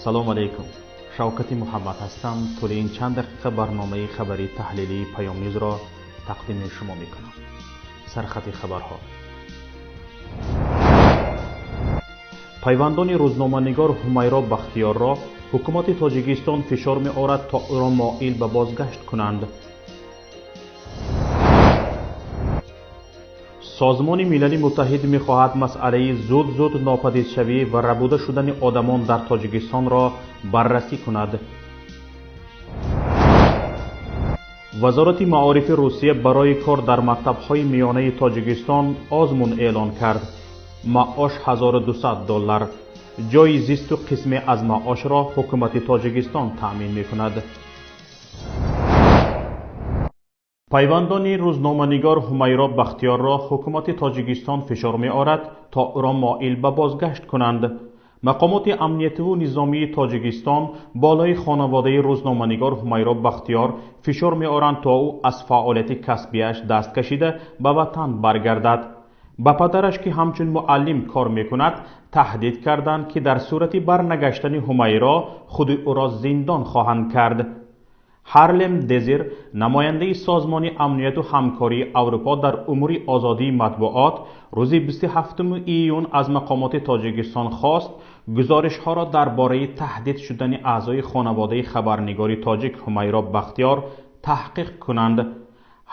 Салом алейкум. Шавкати Муҳаммад ҳастам. Тӯли ин чанд дақиқа барномаи хабарии таҳлилии Паём Ньюзро тақдими шумо мекунам. Сархати хабарҳо. Пайвандони рӯзноманигор Ҳумайро Бахтиёрро ҳукумати Тоҷикистон фишор меорад, то ӯро моил ба бозгашт кунанд. Созмони Милали Муттаҳид мехоҳад масъалаи зуд-зуд нопадидшавӣ ва рабуда шудани одамон дар Тоҷикистонро баррасӣ кунад. Вазорати маорифи Русия барои кор дар мактабҳои миёнаи Тоҷикистон озмун эълон кард. Маош $1200. Ҷойи зисту қисме аз маошро ҳукумати Тоҷикистон таъмин мекунад. Пайвандони рӯзноманигор Ҳумайро Бахтиёрро ҳукумати Тоҷикистон фишор меорад, то ӯро моил ба бозгашт кунанд. Мақомоти амниятиву низомии Тоҷикистон болои хонаводаи рӯзноманигор Ҳумайро Бахтиёр фишор меоранд, то ӯ аз фаъолияти касбияш даст кашида ба ватан баргардад. Ба падараш, ки ҳамчун муаллим кор мекунад, таҳдид карданд, ки дар сурати барнагаштани Ҳумайро худи ӯро зиндон хоҳанд кард. Ҳарлем Дезир, намояндаи Созмони амнияту ҳамкории Аврупо дар умури озодии матбуот, рӯзи 27 июн аз мақомоти Тоҷикистон хост гузоришҳоро дар бораи таҳдид шудани аъзои хонаводаи хабарнигори тоҷик Ҳумайро Бахтиёр таҳқиқ кунанд.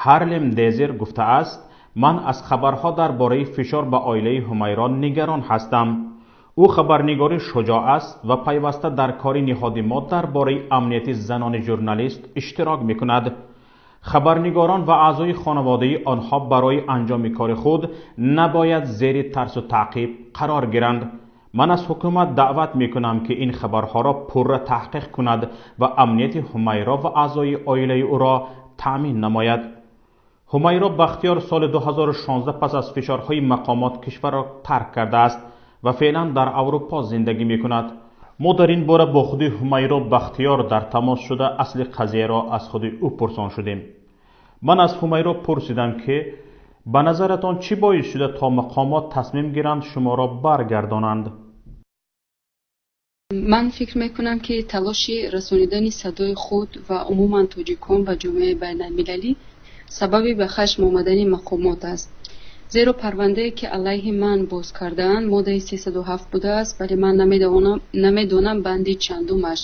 Ҳарлем Дезир гуфтааст: ман аз хабарҳо дар бораи фишор ба оилаи Ҳумайро нигарон ҳастам. Ӯ хабарнигори шуҷоъ аст ва пайваста дар кори ниҳоди мо дар бораи амнияти занони журналист иштирок мекунад. Хабарнигорон ва аъзои хонаводаи онҳо барои анҷоми кори худ набояд зери тарсу таъқиб қарор гиранд. Ман аз ҳукумат даъват мекунам, ки ин хабарҳоро пурра таҳқиқ кунад ва амнияти Ҳумайро ва аъзои оилаи ӯро таъмин намояд. Ҳумайро Бахтиёр соли 2016 пас аз фишорҳои мақомот кишварро тарк кардааст ва феълан дар Аврупо зиндагӣ мекунад. Мо дар ин бора бо худи Ҳумайро Бахтиёр дар тамос шуда асли қазияро аз худи ӯ пурсон шудем. Ман аз Ҳумайро пурсидам, ки ба назаратон чӣ боис шуда то мақомот тасмим гиранд шуморо баргардонанд? Ман фикр мекунам, ки талоши расонидани садои худ ва умуман тоҷикон ба ҷомеаи байналмилалӣ сабаби ба хашм омадани мақомот аст. Зеро парвандае, ки алайҳи ман боз кардаанд, моддаи 307 будааст, вале ман намедонам банди чандумаш.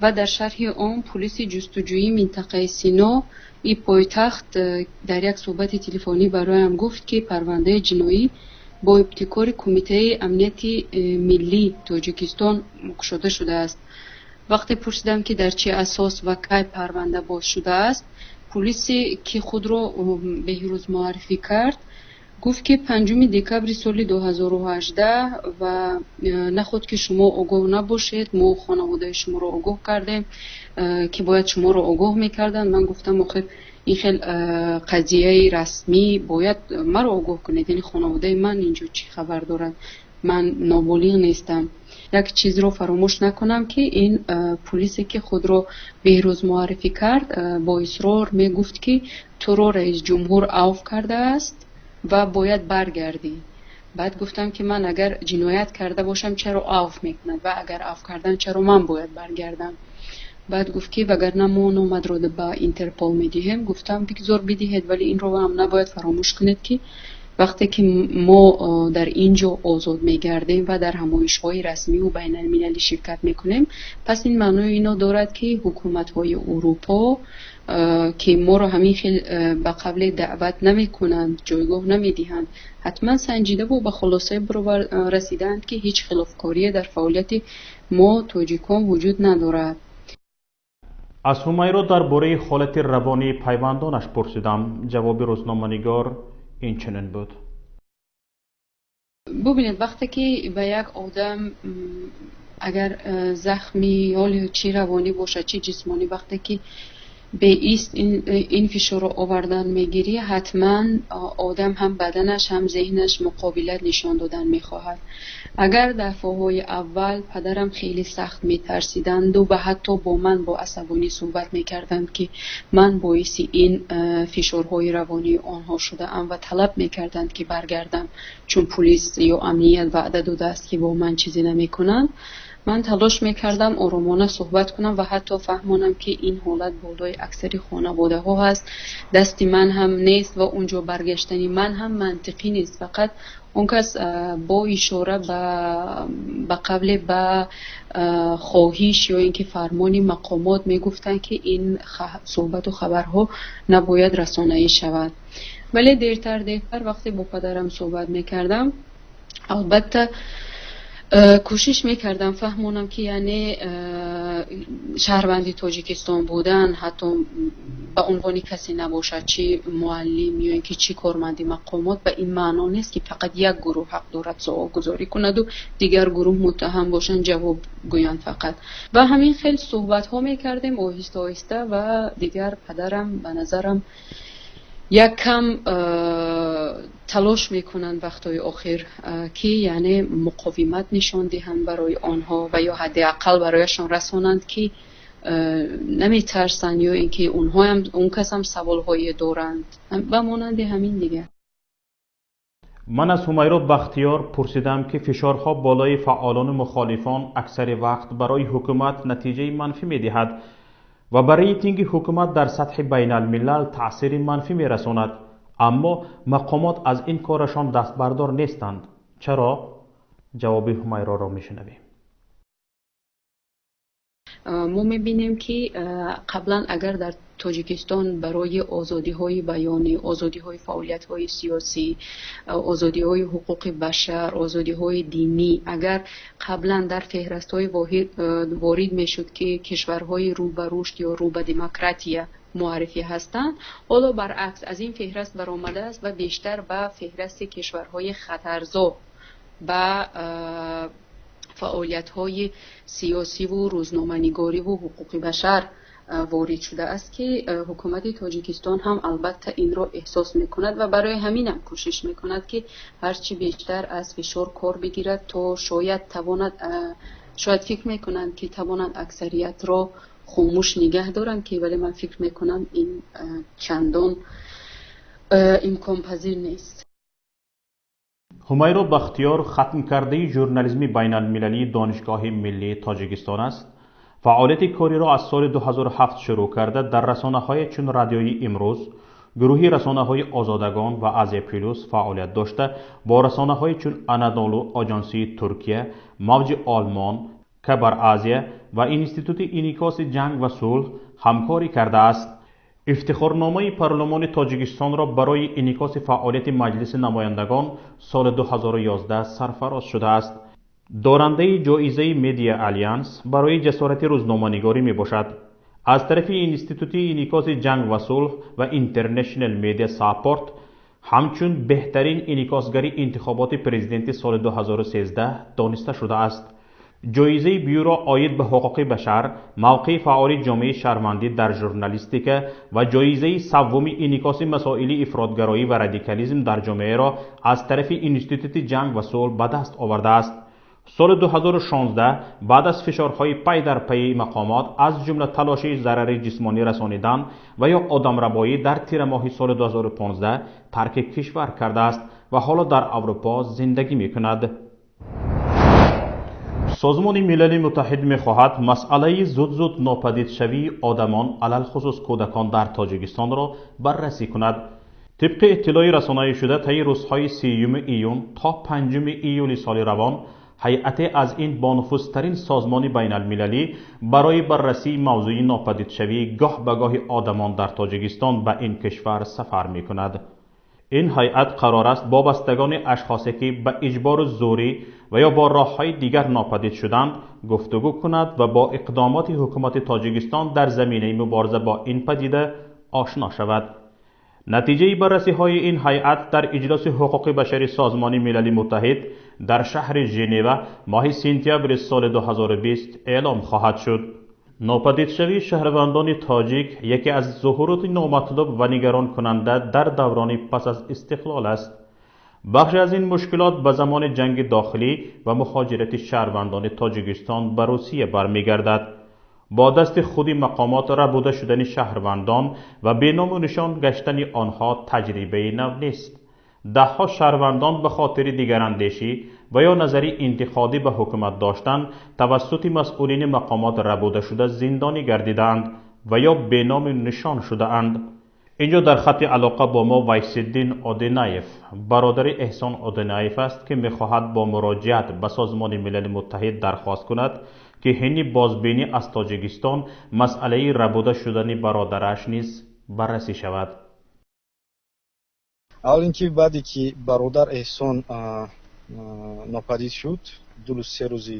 Ва дар шарҳи он пулиси ҷустуҷӯии минтақаи Сино и пойтахт дар як суҳбати телефонӣ бароям гуфт, ки парвандаи ҷиноӣ бо ибтикори Кумитаи амнияти миллии Тоҷикистон кушода шудааст. Вақте пурсидам, ки дар чӣ асос ва кай парванда боз шудааст, пулисе, ки худро Беҳрӯз муаррифӣ кард, гуфт, ки 5 декабри соли 2018 ва наход ки шумо огоҳ набошед, мо хонаводаи шуморо огоҳ кардем, ки бояд шуморо огоҳ мекарданд. Ман гуфтам, охир ин хел қазияи расмӣ бояд маро огоҳ кунед, яъне хонаводаи ман инҷо чӣ хабар дорад, ман ноболиғ нестам. Як чизро фаромӯш накунам, ки ин пулисе, ки худро Беҳрӯз муаррифӣ кард, бо исрор мегуфт, ки туро раисҷумҳур авф кардааст ва бояд баргардӣ. Баъд гуфтам, ки ман агар ҷиноят карда бошам, чаро авф мекунад ва агар авф кардан, чаро ман бояд баргардам? Баъд гуфт, ки вагарна мо номадро ба Интерпол медиҳем. Гуфтам, бигзор бидиҳед, вале инро ҳам набояд фаромӯш кунед, ки вақте ки мо дар ин ҷо озод мегардем ва дар ҳамоишҳои расмиву байналмилалӣ ширкат мекунем, пас ин маънои ино дорад, ки ҳукуматҳои Урупо, ки моро ҳамин хел ба қавле даъват намекунанд, ҷойгоҳ намедиҳанд, ҳатман санҷидаву ба хулосае расидаанд, ки ҳеҷ хилофкорие дар фаъолияти мо тоҷикон вуҷуд надорад. Аз Ҳумайро дар бораи ҳолати равонии пайвандонаш пурсидам. Ҷавоби рӯзноманигор инчунин буд. Бубинед, вақте ки ба як одам агар захми ҳоли чӣ равонӣ бошад, чӣ ҷисмонӣ, вақте ки беист ин фишорро овардан мегирӣ, ҳатман одам ҳам баданаш, ҳам зеҳнаш муқобилат нишон додан мехоҳад. Агар дафъаҳои аввал падарам хеле сахт метарсиданду ва ҳатто бо ман бо асабонӣ суҳбат мекарданд, ки ман боиси ин фишорҳои равонии онҳо шудаам ва талаб мекарданд, ки баргардам, чун пулис ё амният ваъда додааст, ки бо ман чизе намекунанд. Ман талош мекардам оромона суҳбат кунам ва ҳатто фаҳмонам, ки ин ҳолат болои аксари хонаводаҳо ҳаст, дасти ман ҳам нест ва унҷо баргаштани ман ҳам мантиқӣ нест. Фақат он кас бо ишора ба қавле ба хоҳиш ё ин ки фармони мақомот мегуфтанд, ки ин суҳбату хабарҳо набояд расонаӣ шавад. Вале дертар дертар вақте бо падарам суҳбат мекардам, албатта, кӯшиш мекардам фаҳмонам, ки яъне шаҳрванди Тоҷикистон будан, ҳатто ба унвони касе набошад, чӣ муаллим ё ин ки чӣ корманди мақомот, ба ин маъно нест, ки фақат як гурӯҳ ҳақ дорад суолгузорӣ кунаду дигар гурӯҳ муттаҳам бошанд, ҷавоб гӯянд фақат. Ва ҳамин хел суҳбатҳо мекардем оҳиста оҳиста ва дигар падарам ба назарам як кам талош мекунанд вақтҳои охир, ки яъне муқовимат нишон диҳанд барои онҳо ва ё ҳадди ақал барояшон расонанд, ки наметарсанд ё ин ки онҳоям он кас ҳам саволҳое доранд ва монанди ҳамин дигар. Ман аз Ҳумайро Бахтиёр пурсидам, ки фишорҳо болои фаъолону мухолифон аксари вақт барои ҳукумат натиҷаи манфӣ медиҳад ва ба рейтинги ҳукумат дар сатҳи байналмилал таъсири манфӣ мерасонад, аммо мақомот аз ин корашон дастбардор нестанд. Чаро? Ҷавоби Ҳумайроро мешунавем. Мо мебинем, ки қаблан агар дар Тоҷикистон барои озодиҳои баёнӣ, озодиҳои фаъолиятҳои сиёсӣ, озодиҳои ҳуқуқи башар, озодиҳои динӣ, агар қаблан дар феҳрастҳои ворид мешуд, ки кишварҳои рӯ ба рушд ё рӯ ба демократия муаррифӣ ҳастанд, ҳоло баръакс аз ин феҳраст баромадааст ва бештар ба феҳрасти кишварҳои хатарзо ба фаъолиятҳои сиёсиву рӯзноманигориву ҳуқуқи башар ворид шудааст, ки ҳукумати Тоҷикистон ҳам албатта инро эҳсос мекунад ва барои ҳаминам кӯшиш мекунад, ки ҳарчи бештар аз фишор кор бигирад, то шояд тавонад, шояд фикр мекунанд, ки тавонанд аксариятро хомӯш нигаҳ доранд, ки вале ман фикр мекунам, ин чандон имконпазир нест. Ҳумайро Бахтиёр хатмкардаи журнализми байналмилалии Донишгоҳи миллии Тоҷикистон аст. Фаъолияти кориро аз соли 2007 шурӯъ карда, дар расонаҳое чун Радиои Имрӯз, гурӯҳи расонаҳои Озодагон ва Азия Плюс фаъолият дошта, бо расонаҳое чун Анадолу, Оҷонсии Туркия, Мавҷи Олмон, Кабар Азия ва Институти инъикоси ҷанг ва сулҳ ҳамкорӣ кардааст. Ифтихорномаи Парлумони Тоҷикистонро барои инъикоси фаъолияти Маҷлиси намояндагон соли 2011 сарфароз шудааст. Дорандаи ҷоизаи Медиа Алянс барои ҷасорати рӯзноманигорӣ мебошад. Аз тарафи Институти инъикоси ҷанг ва сулҳ ва International Media Support ҳамчун беҳтарин инъикосгари интихоботи президенти соли 2013 дониста шудааст. Ҷоизаи Бюро оид ба ҳуқуқи башар, мавқеи фаъоли ҷомеаи шаҳрвандӣ дар журналистика ва ҷоизаи саввуми инъикоси масоили ифротгароӣ ва радикализм дар ҷомеаро аз тарафи Институти ҷанг ва сулҳ ба даст овардааст. Соли 2016 баъд аз фишорҳои пай дар пайи мақомот, аз ҷумла талоши зарари ҷисмонӣ расонидан ва ё одамрабоӣ, дар тирамоҳи соли 2015 тарки кишвар кардааст ва ҳоло дар Аврупо зиндагӣ мекунад. Созмони Милали Муттаҳид мехоҳад масъалаи зуд-зуд нопадидшавии одамон, алалхусус кӯдакон, дар Тоҷикистонро баррасӣ кунад. Тибқи иттилои расонаӣшуда, таи рӯзҳои 30 июн то 5 июли соли равон ҳайате аз ин бонуфузтарин созмони байналмилалӣ барои баррасии мавзӯи нопадидшавии гоҳ ба гоҳи одамон дар Тоҷикистон ба ин кишвар сафар мекунад. Ин ҳайат қарор аст бо бастагони ашхосе, ки ба иҷбору зӯрӣ ва ё бо роҳҳои дигар нопадид шуданд, гуфтугӯ кунад ва бо иқдомоти ҳукумати Тоҷикистон дар заминаи мубориза бо ин падида ошно шавад. Натиҷаи баррасиҳои ин ҳайат дар иҷлоси ҳуқуқи башари Созмони Милали Муттаҳид дар шаҳри Женева моҳи сентябри соли 2020 эълом хоҳад шуд. Нопадидшавии шаҳрвандони тоҷик яке аз зуҳуроти номатлуб ва нигаронкунанда дар даврони пас аз истиқлол аст. Бахше аз ин мушкилот ба замони ҷанги дохилӣ ва муҳоҷирати шаҳрвандони Тоҷикистон ба Русия бармегардад. Бо дасти худи мақомот рабуда шудани шаҳрвандон ва беному нишон гаштани онҳо таҷрибаи нав нест. Даҳҳо шаҳрвандон ба хотири дигарандешӣ ва ё назари интиқодӣ ба ҳукумат доштанд, тавассути масъулини мақомот рабуда шуда зиндонӣ гардидаанд ва ё беному нишон шудаанд. Инҷо дар хатти алоқа бо мо Вайсиддин Одинаев, бародари Эҳсон Одинаев аст, ки мехоҳад бо муроҷиат ба Созмони Милали Муттаҳид дархост кунад, ки ҳини бозбинӣ аз Тоҷикистон масъалаи рабуда шудани бародараш низ баррасӣ шавад. Аввал ин ки баъде ки бародар Эҳсон нопадид шуд, 2 рӯз, 3 рӯзи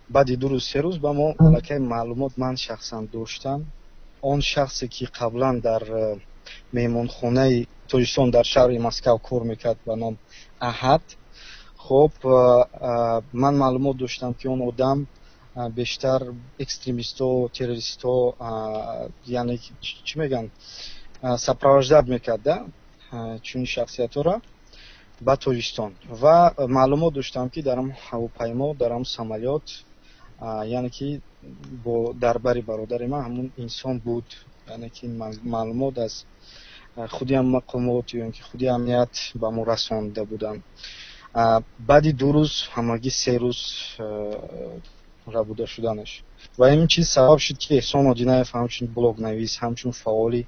баъди 2 рӯз, 3 рӯз ба мо аллакай маълумот ман шахсан доштам. Он шахсе ки қаблан дар меҳмонхонаи Тоҷикистон дар шаҳри Москав кор мекард ба ном Аҳад, хоб, ман маълумот доштам, ки он одам бештар экстремистҳо, террористҳо, яъне чӣ мегӯянд, сопровождать мекард, да, чунин шахсиятҳоро ба Тоҷикистон. Ва маълумот доштам, ки дар ҳам ҳавопаймо, дар ҳам самолёт, яъне ки бо дар бари бародари ман ҳамун инсон буд, яъне ки маълумот аз худи ҳам мақомот ё ин ки худи амният ба мо расонда буданд. Баъди 2 рӯз, ҳамагӣ 3 рӯз рабуда шуданаш. Ва ин чиз сабаб шуд, ки Эҳсон Одинаев ҳамчун блогнавис, ҳамчун фаъоли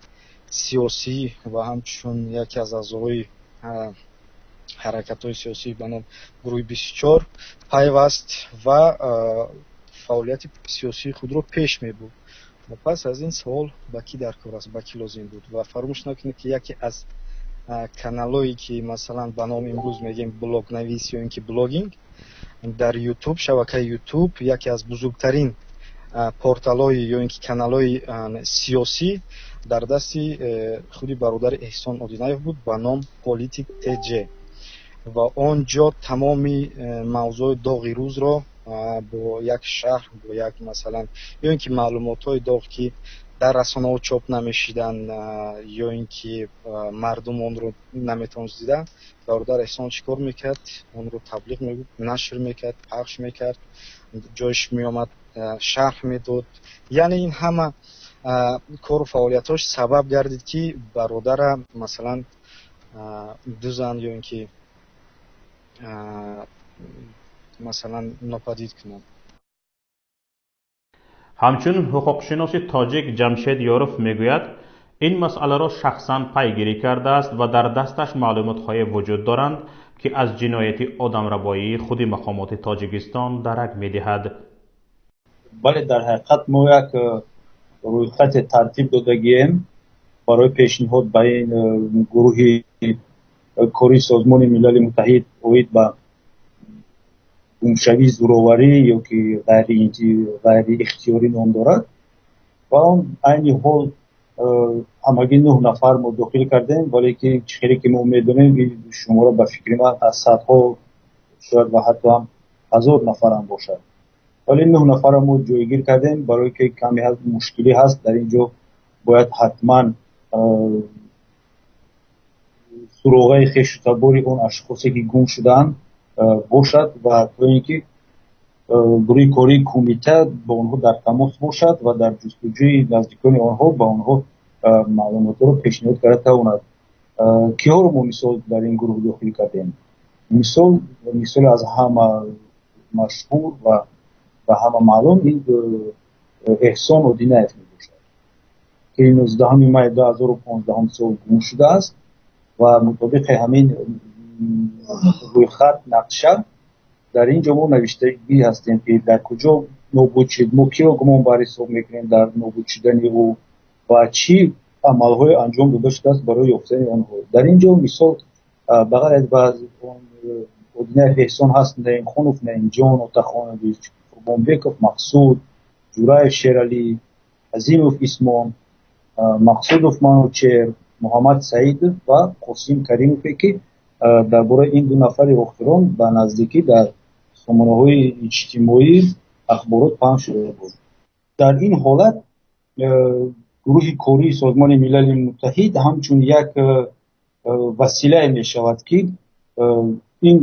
сиёсӣ ва ҳамчун яке аз аъзои ҳаракатҳои сиёсӣ ба ном гурӯҳи 24 пайваст ва фаъолияти сиёсии худро пеш мебурд. Ва пас аз ин савол ба кӣ дар кор аст, ба кӣ лозим буд? Ва фаромӯш накунед, ки яке аз каналҳое ки масалан ба номи имрӯз мегӯем блогнавис ё ин ки блогинг дар YouTube, шабакаи YouTube яке аз бузургтарин порталҳои ё ин ки каналҳои сиёсӣ дар дасти худи бародари Эҳсон Одинаев буд ба ном Политик ТЖ. Ва он ҷо тамоми мавзӯи доғи рӯзро бо як шаҳр, бо як масалан ё ин ки маълумотҳои доғ, ки дар расонаҳо чоп намешиданд, ё ин ки мардум онро наметавонист дида, бародар Эҳсон чӣ кор мекард? Онро таблиғ мегуфт, нашр мекард, пахш мекард, ҷойш меомад, шарҳ медод. Яъне ин ҳама кору фаъолиятҳош сабаб гардид, ки бародара масалан дузан ё ин ки масалан нопадид кунанд. Ҳамчунин ҳуқуқшиноси тоҷик Ҷамшед Ёров мегӯяд, ин масъаларо шахсан пайгирӣ кардааст ва дар дасташ маълумотҳое вуҷуд доранд, ки аз ҷинояти одамрабоии худи мақомоти Тоҷикистон дарак медиҳад. Бале, дар ҳақиқат мо як рӯйхате тартиб додагием барои пешниҳод ба ин гурӯҳи кории Созмони Милали Муттаҳид оид ба гумшавии зӯроварӣ ё ки ғайриихтиёрӣ ном дорад. Ва он айни ҳол ҳамагӣ 9 нафар мо дохил кардем, вале ки чӣ хеле ки мо медонем, ин шумора ба фикри ман аз садҳо шояд ва ҳатто ҳам 1000 нафарам бошад. Вале 9 нафарро мо ҷойгир кардем, барое ки каме мушкилӣ ҳаст дар ин ҷо бояд ҳатман суроғаи хешу табори он ашхосе ки гум шудаанд бошад ва то ин ки гурӯҳи кории кумита бо онҳо дар тамос бошад ва дар ҷустуҷӯи наздикони онҳо ба онҳо маълумотҳоро пешниҳод карда тавонад. Киҳоро мо мисол дар ин гурӯҳ дохил кардем? Мисол аз ҳама машҳур ва ба ҳама маълум ин Эҳсон Одинаев мебошад, ки 19 май 2015 сол гум шудааст ва мутобиқи ҳамин рӯйхат нақша дар ин ҷо мо навиштагӣ ҳастем, ки дар куҷо нобуд шуд, мо киро гумон бар ҳисоб мекунем дар нобуд шудани ӯ ва чӣ амалҳое анҷом дода шудааст барои ёфтани онҳо. Дар ин ҷо мисол ба ғайр аз Одинаев Эҳсон ҳаст Наимхонов, Наимҷон Отахонович, Қурбонбеков Мақсуд, Ҷураев Шералӣ, Азимов Исмон, Мақсудов Манучер, Муҳаммад Саидов ва Қосим Каримове, ки дар бораи ин ду нафари охирон ба наздикӣ дар сомонаҳои иҷтимоӣ ахборот паҳн шуда буд. Дар ин ҳолат гурӯҳи кории Созмони Милали Муттаҳид ҳамчун як василае мешавад, ки ин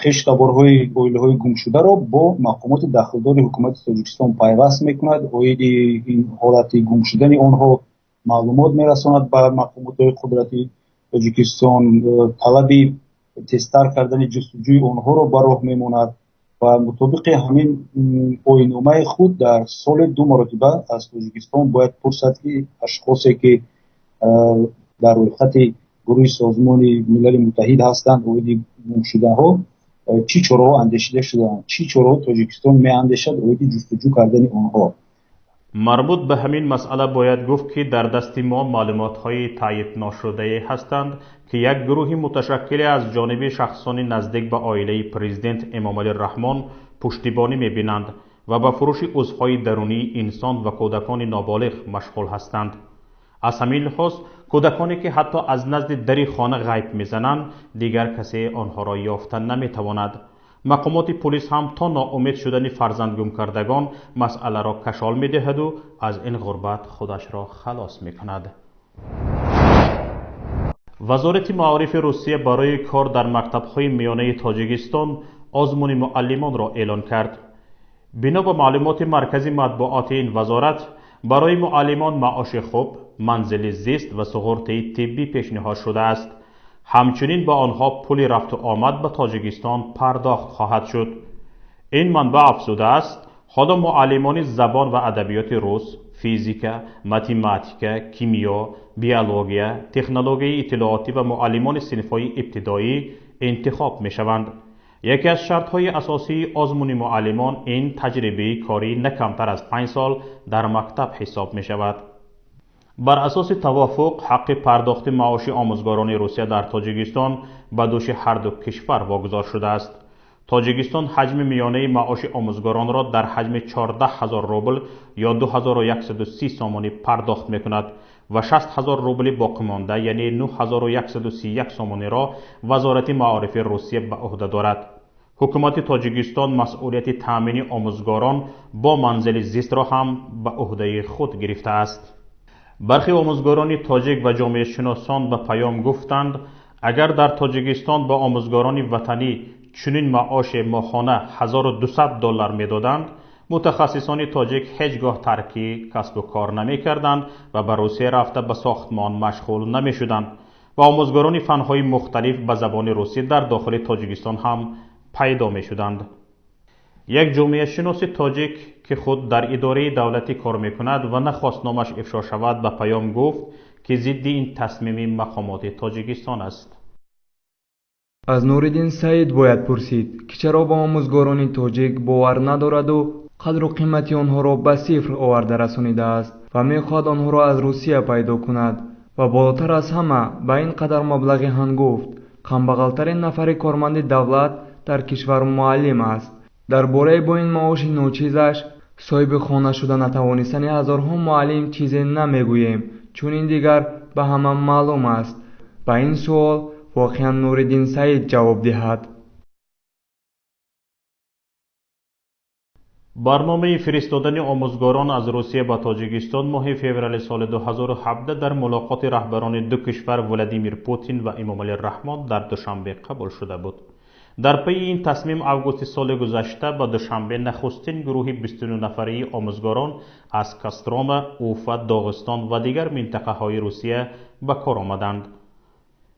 хештаборҳои оилаҳои гумшударо бо мақомоти дахлдори ҳукумати Тоҷикистон пайваст мекунад, оиди ин ҳолати гум шудани онҳо маълумот мерасонад ба мақомотҳои қудрати Тоҷикистон, талаби Тезтар кардани ҷустуҷӯи онҳоро ба роҳ мемонад ва мутобиқи ҳамин оинномаи худ дар соли ду маротиба аз Тоҷикистон бояд пурсад, ки ашхосе, ки дар рӯйхати гурӯҳи Созмони Милали Муттаҳид ҳастанд, оиди гумшудаҳо чӣ чораҳо андешида шудаанд, чӣ чораҳо Тоҷикистон меандешад оиди ҷустуҷӯ кардани онҳо. Марбут ба ҳамин масъала бояд гуфт, ки дар дасти мо маълумотҳои таъйидношудае ҳастанд, ки як гурӯҳи муташаккиле аз ҷониби шахсони наздик ба оилаи президент Эмомалӣ Раҳмон пуштибонӣ мебинанд ва ба фурӯши узвҳои дарунии инсон ва кӯдакони ноболиғ машғул ҳастанд. Аз ҳамин лиҳоз кӯдаконе, ки ҳатто аз назди дари хона ғайб мезананд, дигар касе онҳоро ёфта наметавонад. Мақомоти полис ҳам то ноумед шудани фарзандгумкардагон масъаларо кашол медиҳаду аз ин ғурбат худашро халос мекунад. Вазорати маорифи Русия барои кор дар мактабҳои миёнаи Тоҷикистон озмуни муаллимонро эълон кард. Бино ба маълумоти маркази матбуоти ин вазорат, барои муаллимон маоши хуб, манзили зист ва суғуртаи тиббӣ пешниҳод шудааст. Ҳамчунин ба онҳо пули рафту омад ба Тоҷикистон пардохт хоҳад шуд. Ин манбаъ афзудааст, ҳоло муаллимони забон ва адабиёти рус, физика, математика, кимиё, биология, технологияи иттилоотӣ ва муаллимони синфҳои ибтидоӣ интихоб мешаванд. Яке аз шартҳои асосии озмуни муаллимон ин таҷрибаи корӣ на камтар аз 5 сол дар мактаб ҳисоб мешавад. Бар асоси тавофуқ, ҳаққи пардохти маоши омӯзгорони Русия дар Тоҷикистон ба дӯши ҳарду кишвар вогузор шудааст. Тоҷикистон ҳаҷми миёнаи маоши омӯзгоронро дар ҳаҷми 14 ҳазор рубл ё 2130 сомонӣ пардохт мекунад ва 6 ҳазор рубли боқимонда, яъне 9131 сомониро Вазорати маорифи Русия ба ӯҳда дорад. Ҳукумати Тоҷикистон масъулияти таъмини омӯзгорон бо манзили зистро ҳам ба ӯҳдаи худ гирифтааст. Бархи омӯзгорони тоҷик ва ҷомеашиносон ба Паём гуфтанд, агар дар Тоҷикистон ба омӯзгорони ватанӣ чунин маоши моҳона 1200 доллар медоданд, мутахассисони тоҷик ҳеҷ гоҳ тарки касбу кор намекарданд ва ба Русия рафта ба сохтмон машғул намешуданд ва омӯзгорони фанҳои мухталиф ба забони русӣ дар дохили Тоҷикистон ҳам пайдо мешуданд. Як ҷомеашиноси тоҷик, ки худ дар идораи давлатӣ кор мекунад ва нахост номаш ифшо шавад, ба Паём гуфт, ки зидди ин тасмими мақомоти Тоҷикистон аст. Аз Нуриддин Саид бояд пурсид, ки чаро ба омӯзгорони тоҷик бовар надораду қадру қимати онҳоро ба сифр оварда расонидааст ва мехоҳад онҳоро аз Русия пайдо кунад ва болотар аз ҳама ба ин қадар маблағи ҳангуфт камбағалтарин нафари корманди давлат дар кишвар муаллим аст. Дар бораи бо ин маоши ночизаш соҳиби хона шуда натавонистани ҳазорҳо муаллим чизе намегӯем, чун ин дигар ба ҳама маълум аст. Ба ин суол воқеан Нуриддин Саид ҷавоб диҳад. Барномаи фиристодани омӯзгорон аз Русия ба Тоҷикистон моҳи феврали соли 2017 дар мулоқоти раҳбарони ду кишвар Владимир Путин ва Эмомалӣ Раҳмон дар Душанбе қабул шуда буд. Дар пайи ин тасмим августи соли гузашта ба Душанбе нахустин гурӯҳи 29 нафарии омӯзгорон аз Кострома, Уфа, Доғистон ва дигар минтақаҳои Русия ба кор омаданд.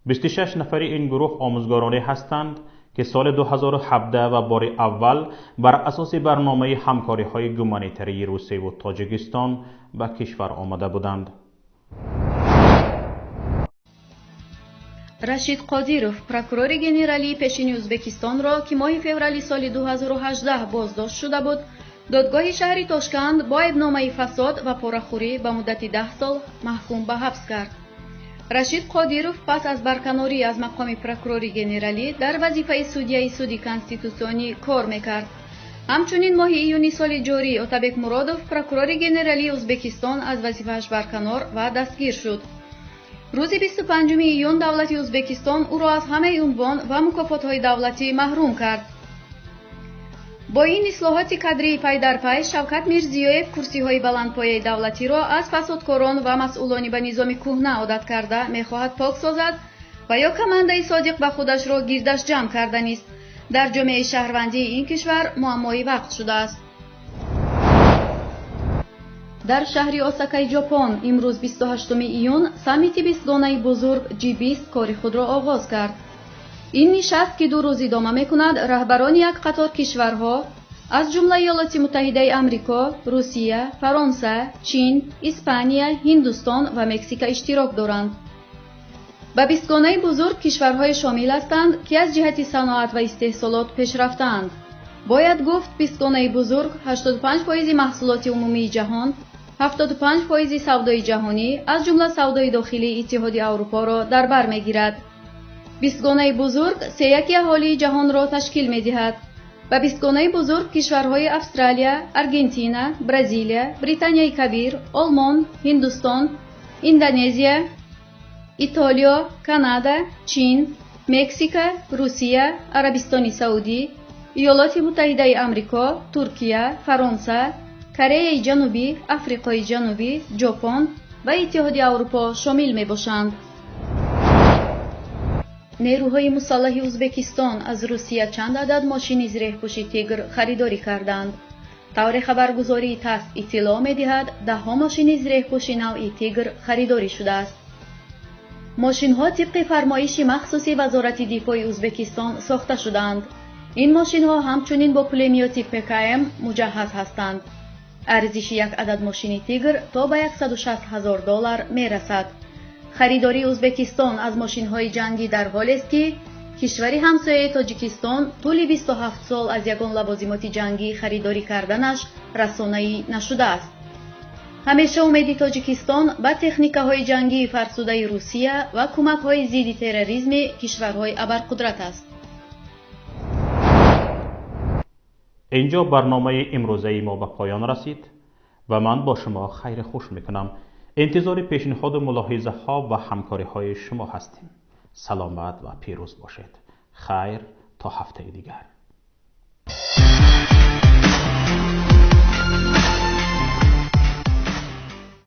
26 нафари ин гурӯҳ омӯзгороне ҳастанд, ки соли 2017 ва бори аввал бар асоси барномаи ҳамкориҳои гуманитарии Русияву Тоҷикистон ба кишвар омада буданд. Рашид Қодиров, прокурори генералии пешини Ӯзбекистонро, ки моҳи феврали соли 2018 боздошт шуда буд, додгоҳи шаҳри Тошканд бо айбномаи фасод ва порахӯрӣ ба муддати 10 сол маҳкум ба ҳабс кард. Рашид Қодиров пас аз барканорӣ аз мақоми прокурори генералӣ дар вазифаи судяи суди конститутсионӣ кор мекард. Ҳамчунин моҳи июни соли ҷорӣ Отабек Муродов, прокурори генералии Ӯзбекистон, аз вазифааш барканор ва дастгир шуд. Рӯзи 25 июн давлати Ӯзбекистон ӯро аз ҳамаи унвон ва мукофотҳои давлатӣ маҳрум кард. Бо ин ислоҳоти кадрии пай дар пай Шавкат Мирзиёев курсиҳои баландпояи давлатиро аз фасодкорон ва масъулони ба низоми кӯҳна одат карда мехоҳад пок созад ва ё командаи содиқ ба худашро гирдаш ҷамъ карданист. Дар ҷомеаи шаҳрвандии ин кишвар муаммои вақт шудааст. Дар шаҳри Осакаи Ҷопон имрӯз 28 июн саммити бистгонаи бузург G20 кори худро оғоз кард. Ин нишаст, ки 2 рӯз идома мекунад, раҳбарони як қатор кишварҳо аз ҷумла Иёлоти Муттаҳидаи Амрико, Русия, Фаронса, Чин, Испания, Ҳиндустон ва Мексика иштирок доранд. Ба бистгонаи бузург кишварҳое шомил ҳастанд, ки аз ҷиҳати саноат ва истеҳсолот пешрафтаанд. Бояд гуфт, бистгонаи бузург 85% маҳсулоти умумии ҷаҳон, 75% савдои ҷаҳонӣ, аз ҷумла савдои дохилии Иттиҳоди Аврупоро дар бар мегирад. Бистгонаи бузург сеяки аҳолии ҷаҳонро ташкил медиҳад. Ба бистгонаи бузург кишварҳои Австралия, Аргентина, Бразилия, Британияи Кабир, Олмон, Ҳиндустон, Индонезия, Итолиё, Канада, Чин, Мексика, Русия, Арабистони Саудӣ, Иёлоти Муттаҳидаи Амрико, Туркия, Фаронса, Кореяи Ҷанубӣ, Африқои Ҷанубӣ, Ҷопон ва Иттиҳоди Аврупо шомил мебошанд. Нерӯҳои мусаллаҳи Ӯзбекистон аз Русия чанд адад мошини зиреҳпӯши «Тигр» харидорӣ карданд. Тавре хабаргузории ТАСС иттилоъ медиҳад, даҳҳо мошини зиреҳпӯши навъи «Тигр» харидорӣ шудааст. Мошинҳо тибқи фармоиши махсуси Вазорати дифои Ӯзбекистон сохта шудаанд. Ин мошинҳо ҳамчунин бо пулемёти ПКМ муҷаҳҳаз ҳастанд. Арзиши як адад мошини «Тигр» то ба 160 000 доллар мерасад. Харидории Ӯзбекистон аз мошинҳои ҷангӣ дар ҳолест, ки кишвари ҳамсояи Тоҷикистон тӯли 27 сол аз ягон лавозимоти ҷангӣ харидорӣ карданаш расонаӣ нашудааст. Ҳамеша умеди Тоҷикистон ба техникаҳои ҷангии фарсудаи Русия ва кӯмакҳои зидди терроризми кишварҳои абарқудрат аст. Инҷо барномаи имрӯзаи мо ба поён расид ва ман бо шумо хайри хуш мекунам. Интизори пешниҳоду мулоҳизаҳо ва ҳамкориҳои шумо ҳастем. Саломат ва пирӯз бошед. Хайр, то ҳафтаи дигар.